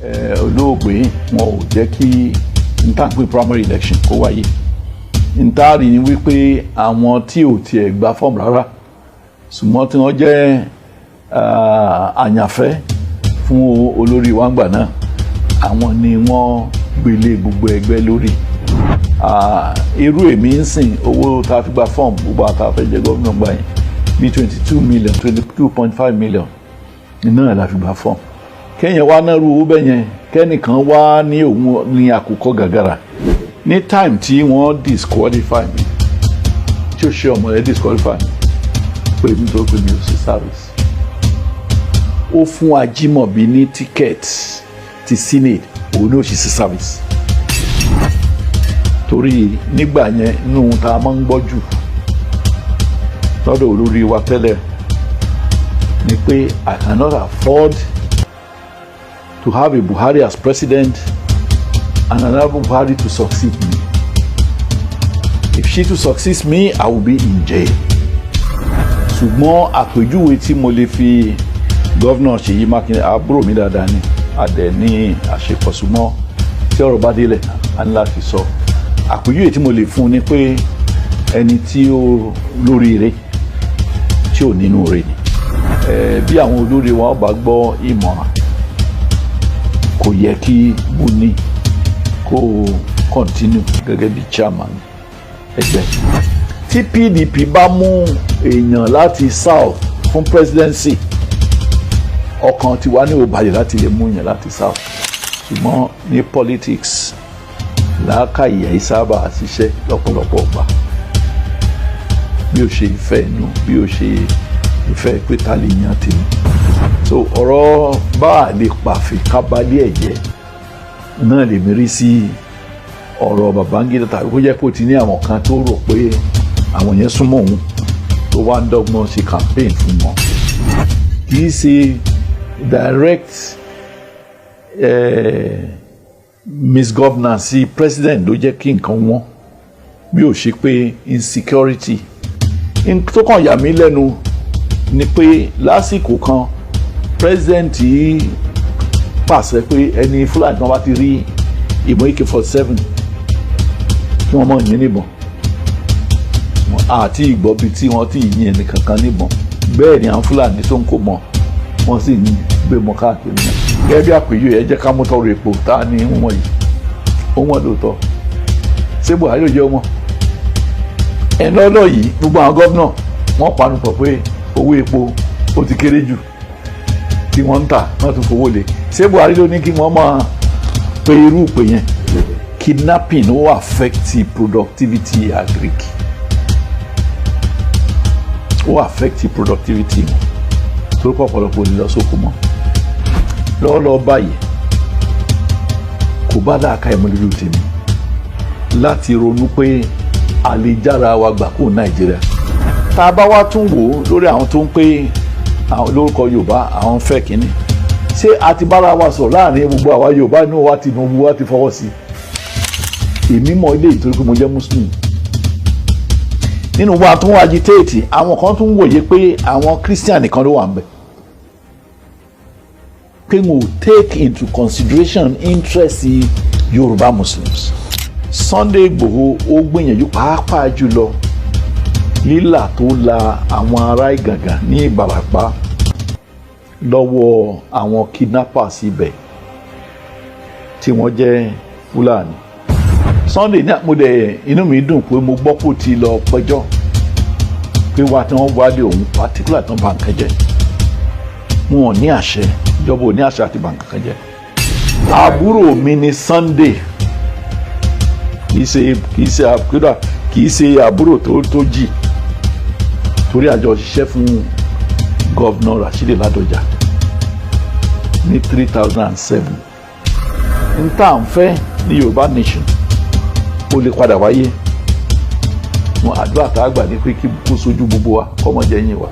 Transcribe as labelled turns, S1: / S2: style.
S1: Olóògbé, wọn ò jẹ́ kí n tá pé primary election kó wáyé. N tá rí ni wípé àwọn tí ò tiẹ̀ gba fọ́ọ̀mù rárá, ṣùgbọ́n tí wọ́n jẹ́ àyànfẹ́ fún olórí wa ńgbà náà, àwọn ni wọ́n gbélé gbogbo ẹgbẹ́ lórí. Irú èmi ń sìn, owó tá a fi gba fọ́ọ̀mù gbogbo àtàfẹ́ jẹ́ gómìnà gbà yẹn bíi 22 million, 22.5 million iná ẹ̀ la fi gba fọ́ọ̀mù. Kéèyàn wá náà rú owó bẹ́ẹ̀ yẹn, kẹ́nìkan wá ní òun ní àkùkọ gàgàrà. Ní time tí wọ́n disqualify mi, tí ó ṣe ọmọ rẹ̀ disqualify mi pé nítorí pé mi ò sí service, ó fún Ajímọ̀bí ní ticket ti senate, òun ní ó sì sí service. Torí nígbà yẹn, inú tá a máa ń gbọ́ jù lọ́dọ̀ olórí wa tẹ́lẹ̀ ni pé, "I cannot afford to have a Buhari as president and another Buhari to succeed me. If she to succeed me, I will be in jail." Ṣùgbọ́n àpèjúwe tí mo lè fi Governor Ṣèyí Mákindé, àbúrò mi dáadáa ni, àdẹ ní àṣepọ̀, ṣùgbọ́n tí ọ̀rọ̀ bá délẹ̀, a ní láti sọ. Àpèjúwe tí mo lè fún ni pé ẹni tí ó lóríire tí ò nínú rẹ̀ ni. Bí àwọn olórí wa bá gbọ́ ìmọ̀ràn, kò yẹ kí Buni kó continue gẹ́gẹ́ bí chairman ẹgbẹ́. Tí PDP bá mú èèyàn láti South fún presidency, ọkàn tiwa ní ò balẹ̀ láti lè mú èèyàn láti South. Ṣùgbọ́n ní politics, làákàyè àìsábà ṣiṣẹ́ lọ́pọ̀lọpọ̀ ọgbà, bí ó ṣe ìfẹ́ inú, bí ó ṣe ìfẹ́ pé ta lè yan tèmi. So ọ̀rọ̀ bá a lè pàfẹ́ kábàlẹ̀ ẹ̀jẹ̀ náà lèmi rí sí ọ̀rọ̀ Babangida, tàbí kó jẹ́ pé ó ti ní àwọn kan tó rò pé àwọn yẹn súnmọ́ òun, tó wá ń dọ́gbọ́n ṣe campaign fún wọn. Kì í ṣe direct misgovernance sí president ló jẹ́ kí nǹkan wọ́n, bí ó ṣe pé insecurity. Tó kàn yà mí lẹ́nu ni pé lásìkò kan, president yìí pàṣẹ pé ẹni Fúlàní tí wọ́n bá ti rí ìbọn AK-47, kí wọ́n mọ̀ yín níbọn. Àti ìgbọ́ bíi tí wọ́n ti yìn ẹnì kankan níbọn. Bẹ́ẹ̀ ni àwọn Fúlàní tó ń kó mọ́, wọ́n sì ń gbé mọ́ káàkiri náà. Gẹ́gẹ́ bí àpèjúwe, ẹ jẹ́ ká mú tọrọ epo tá a ní wọ́n yìí. Ó wọ́n lóòótọ́. Ṣé Buhari ò jẹ́ wọn ẹ̀ lọ́lọ́ yìí? Gbogbo àwọn gómìnà wọ́n panupọ̀ pé owó epo ó ti kéré jù tí wọ́n ń tà, wọ́n tún fowó lé. Ṣé Buhari ló ní kí wọ́n máa pe irú ìpè yẹn? Kidnapping ó affect productivity agric, ó affect productivity wọn, torí pé ọ̀pọ̀lọpọ̀ ò ní lọ sóko mọ́ lọ́wọ́lọ́wọ́ báyìí. Kò bá dáa ìmọ̀ lójú tèmi láti ronú pé a lè jára wa gbà kó Nàìjíríà. Tá a bá wá tún wò ó lórí àwọn tó ń pé àwọn lórúkọ Yorùbá, àwọn fẹ́ kínní, ṣé a ti bára wa sọ̀rọ̀ láàrin gbogbo àwa Yorùbá inú wa? Tinubu wa ti fọwọ́ sí i. Èmi mọ ilé ìtorí pé mo jẹ́ Muslim nínú wa tó ń agitate. Àwọn kan tún wòye pé àwọn Christian nìkan ló wà ń bẹ̀, pé mo take into consideration interest Yorùbá Muslims. Sunday Igboho, ó gbìyànjú, pàápàá jùlọ lílà tó la àwọn ará Ìgàngàn ní Ìbàràpá lọ́wọ́ àwọn kidnappers ibẹ̀ tí wọ́n jẹ́ Fúlàní. Sunday ní mo dẹ̀ inú mi dùn pé mo gbọ́ kó ti lọ pẹjọ́ pé wá tí wọ́n wálé òun particular tán bá nǹkan jẹ́. Wọn ò ní àṣẹ, ìjọba ò ní àṣẹ àti bà nǹkan jẹ́. Àbúrò mi ni Sunday, kì í ṣe àbúrò, kì í ṣe àbúrò tó jì, torí àjọ ṣiṣẹ́ fún Governor Rashidi Ládọjà ní 3007. N tá à ń fẹ́ ní Yorùbá nation, ó lè padà wáyé. Wọn àdúrà tá a gbà ní pé kí kó sojú gbogbo wa, kọ́mọ jẹ́ yín wa.